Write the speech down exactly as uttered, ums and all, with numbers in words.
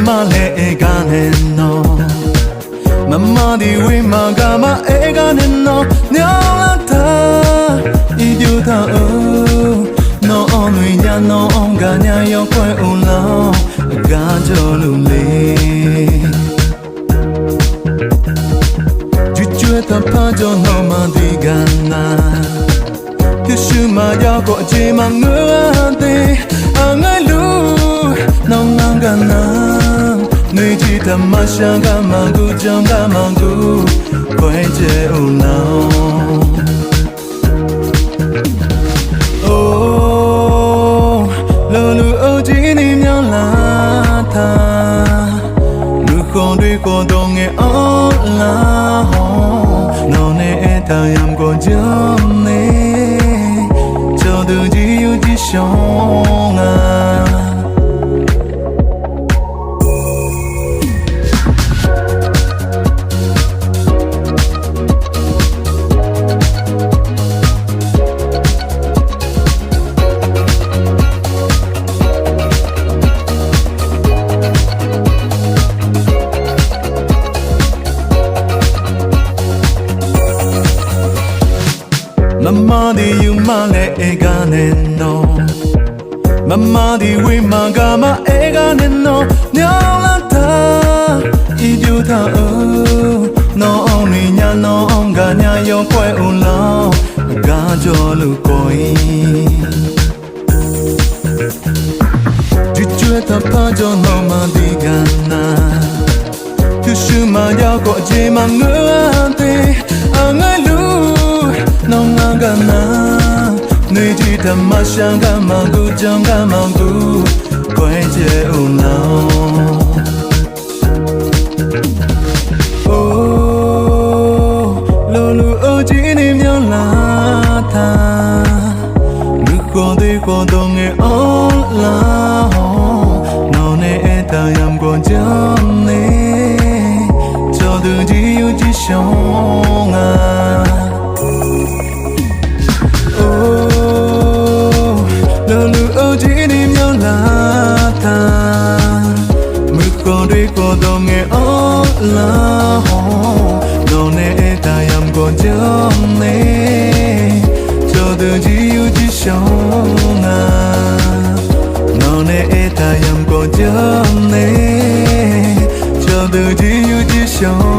Marlaer aer gar nae nawr, maqmar diq wi maqgaq maqaer gar nae nawr, nyar lar taq iqjox taq-euq. Nawr-anr noeq nya nawr-anr gaqnya yawkawr-aer uvlanr-awr, aqgar jawrluf le. Jircoer taqpar jawr nawmaf diq gaq nar, pyurshuir maqjav khawf jeq maqngeur-a de. Aqngaer luf nawr ngar gaq nar, noeqjir taq maqshar gar maqguv janr gar maqguv, kawv-aer caev uvlanr-awr. Or, lawluf-eu jir ni myanr lar taq, muiq khawf doe khawf dawq ngaeq-anr lar-awr, nawq nae aertaq yamq gawqjanr nae, cawqdeuq jir yur jir shawr nga. Maqmar diq yur marlaer aer gar nae nawr, maqmar diq wi maqgaq maqaer gar nae nawr, nyar lar taq iqjox taq-euq. Nawr-anr noeq nya nawr-anr gaqnya yawkawr-aer uvlanr-awr, aqgar jawrluf kawv-ir. Jircoer taqpar jawr nawmaf diq gaq nar, pyurshuir maqjav khawf jeq maqngeur-a de. Aqngaer luf nawr ngar gaq nar, noeqjir taq maqshar gar maqguv janr gar maqguv, kawv-aer caev uvlanr-awr. Or, lawluf-eu jir ni myanr lar taq, muiq khawf doe khawf dawq ngaeq-anr lar-awr, nawq nae aertaq yamq gawqjanr nae, cawqdeuq jir yur jir shawr nga. Or, lawluf-eu jir ni myanr lar taq, muiq khawf doe khawf dawq ngaeq-anr lar-awr, nawq nae aertaq yamq gawqjanr nae, cawqdeuq jir yur jir shawr nga. Nawq nae aertaq yamq gawqjanr nae, cawqdeuq jir yur jir shawr